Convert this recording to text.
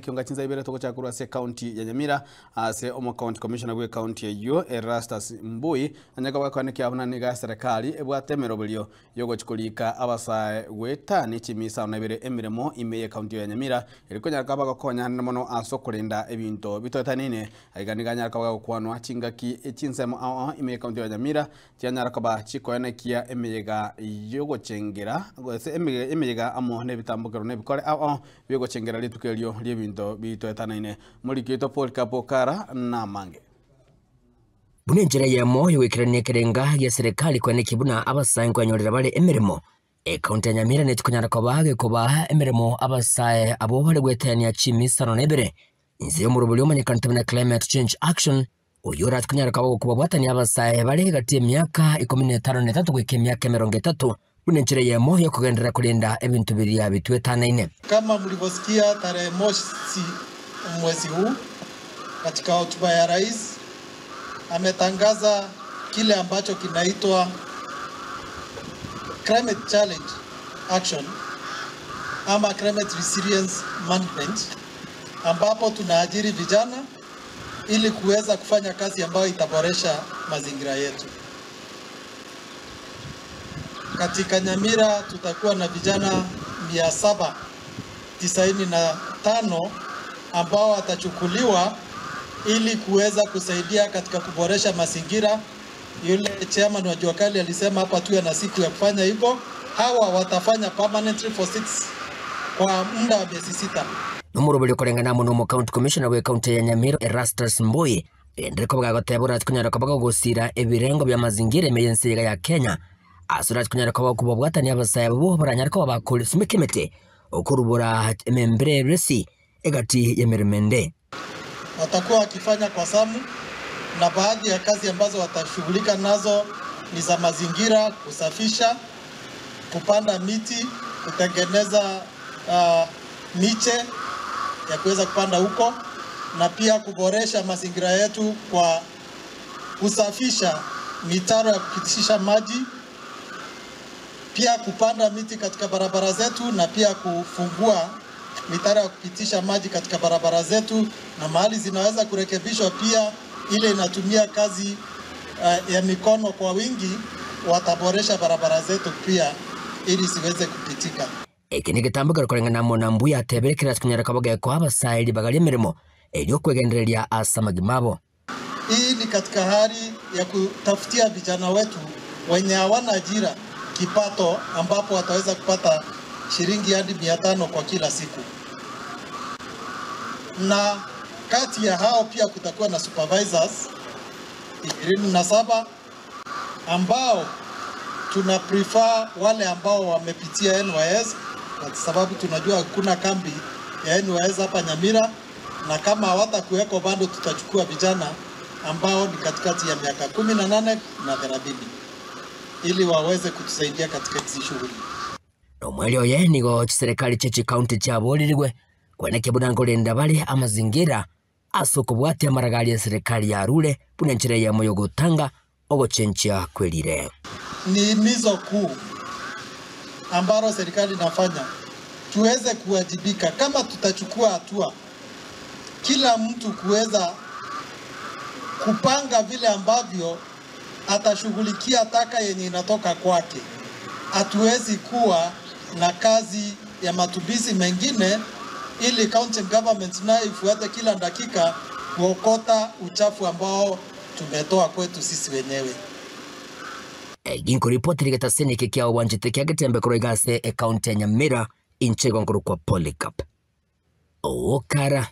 Ekionga chinsa ibere togochaka korwa ase ekaunti ya Nyamira ase omocounty commissioner bw'ekaunti eyio Erastus Mbui onye koba koenekia buna nigo eserekari ebwate emeroberio yogochi korika abasae goetania chimi isano na ibere emeremo ime y'ekaunti ya Nyamira eri konyara koba bagokonya naende mono ase okorenda ebinto bitoetanine. Aiga nigo anyare koba gagokwanwa chingaki chinsemo ao ao ime y'ekaunti ya Nyamira Chianyara koba chikoenekia emeyega y'ogochengera, gose emeyega amo nebitambokero na ebikore ao ao bi'ogochengera rituko erio ri'ebinto bitoetanaine. Moriki oito Polycarp Okara namange. Buna enchera eyemo y'ogoikerania ekerenga gia serikali koenekia buna abasae nkoenyorera bare emeremo, Ekaunti ya Nyamira netikonyara koba gekobaa emeremo abasae abwo bare goetania chimisano na ebere inse y'omoroberi omanyekanete buna Climate Change Action. Oyio orachie konyara koba gokobabwatania abasae bare egati y'emiaka ikomi na etano na etato goika emiaka emerongo etato, buna enchera eyemo y'okogenderera korenda ebinto biria bitwetanaine. Kama mlivyosikia tarehe mosi mwezi huu katika hotuba ya rais ametangaza kile ambacho kinaitwa Climate Challenge Action ama Climate Resilience Management ambapo tunaajiri vijana ili kuweza kufanya kazi ambayo itaboresha mazingira yetu. Katika Nyamira tutakuwa na vijana 795 ambao watachukuliwa ili kuweza kusaidia katika kuboresha mazingira. Yule chairman wa Jua Kali alisema hapa tuwe na siku ya kufanya hivyo. Hawa watafanya permanently for six, kwa muda wa miezi sita. Nomoroberio koreng'ana amo nomo county commissioner bw'ecounty ya Nyamira Erastus Mbui rende koba gagoteba orache konyara koba gogosira ebirengo bia mazingira ime y'ense iga ya Kenya ase orache konyara koba okobabwatania abasae abwo baranyare koba bakosimeka emete okorubora emembere eresi egati y'emeremo ende. Watakuwa wakifanya kwa zamu na baadhi ya kazi ambazo watashughulika nazo ni za mazingira, kusafisha, kupanda miti, kutengeneza miche ya kuweza kupanda huko na pia kuboresha mazingira yetu kwa kusafisha mitaro ya kupitisha maji, pia kupanda miti katika barabara zetu na pia kufungua mitaro ya kupitisha maji katika barabara zetu, na mahali zinaweza kurekebishwa pia, ile inatumia kazi ya mikono kwa wingi, wataboresha barabara zetu pia ili ziweze kupitika. Eke negetambo ekero koreng'ana amo na mbuya atebire kera ase konyara koba gekoa abasae ribaga ri'emeremo erio okwegendereria ase amagima abo. Hii ni katika hali ya kutafutia vijana wetu wenye hawana ajira kipato ambapo wataweza kupata shilingi hadi 500 kwa kila siku, na kati ya hao pia kutakuwa na supervisors 27 ambao tuna prefer wale ambao wamepitia NYS kwa sababu tunajua kuna kambi ya NYS hapa Nyamira, na kama hawatakuweko bado tutachukua vijana ambao ni katikati ya miaka 18 na 30 ili waweze kutusaidia katika hizi shughuli. Nomweri oye nigo chiserekari chie chikaunti chiaboririgwe kwenekio buna nkorenda bare amazingira ase okobwatia amaragari eserekari yarure buna enchera eyemo yogotanga ogochenchia kwerire. Ni himizo kuu ambalo serikali inafanya tuweze kuwajibika. Kama tutachukua hatua, kila mtu kuweza kupanga vile ambavyo atashughulikia taka yenye inatoka kwake. Hatuwezi kuwa na kazi ya matumizi mengine ili county government nayo ifuate kila dakika kuokota uchafu ambao tumetoa kwetu sisi wenyewe. Ginkoripoti rigetaseni eke kia obwanchete kia Getembe korwa iga ase ekaunti ya Nyamira, inche igo nkorokwa Polycarp Okara.